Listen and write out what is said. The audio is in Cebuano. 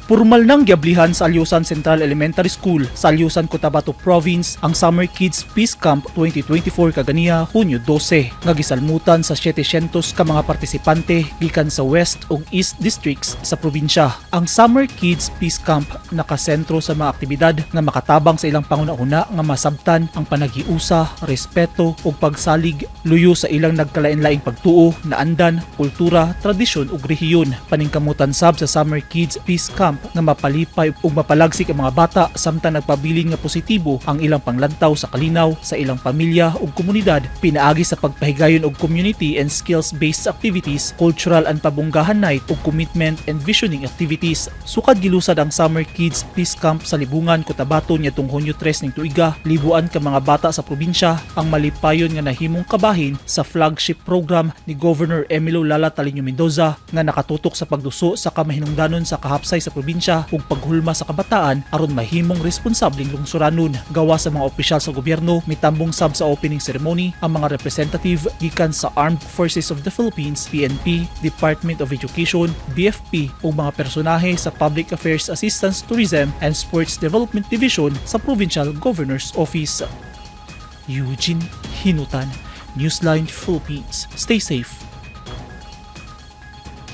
Pormal nang giablihan sa Alyusan Central Elementary School sa Alyusan, Cotabato Province ang Summer Kids Peace Camp 2024 kaganiha, Hunyo 12, nga gisalmutan sa 700 ka mga partisipante gikan sa West ug East Districts sa probinsya. Ang Summer Kids Peace Camp nakasentro sa mga aktibidad nga makatabang sa ilang panguna-una nga masabtan ang panaghiusa, respeto ug pagsalig luyo sa ilang nagkalain-laing pagtuo, naandan, kultura, tradisyon ug rehiyon. Paningkamutan sab sa Summer Kids Peace Camp nga mapalipay ug mapalagsik ang mga bata samtang nagpabilin nga positibo ang ilang panglantaw sa kalinaw sa ilang pamilya ug komunidad pinaagi sa pagpahigayon og community and skills-based activities, cultural and pabunggahan night ug commitment and visioning activities. Sukad gilusad ang Summer Kids Peace Camp sa Libungan, Cotabato niadtong Hunyo 3 ning tuiga, libuan ka mga bata sa probinsya ang malipayon nga nahimong kabahin sa flagship program ni Governor Emilo Lala Taliño Mendoza nga nakatutok sa pagduso sa kamahinungdanon sa kahapsay sa probinsya ug paghulma sa kabataan aron mahimong responsableng lungsuranon. Gawa sa mga opisyal sa gobyerno, mitambong sab sa opening ceremony ang mga representative gikan sa Armed Forces of the Philippines, PNP, Department of Education, BFP ug mga personahe sa Public Affairs Assistance, Tourism and Sports Development Division sa Provincial Governor's Office. Eugene Hinutan, Newsline Philippines. Stay safe.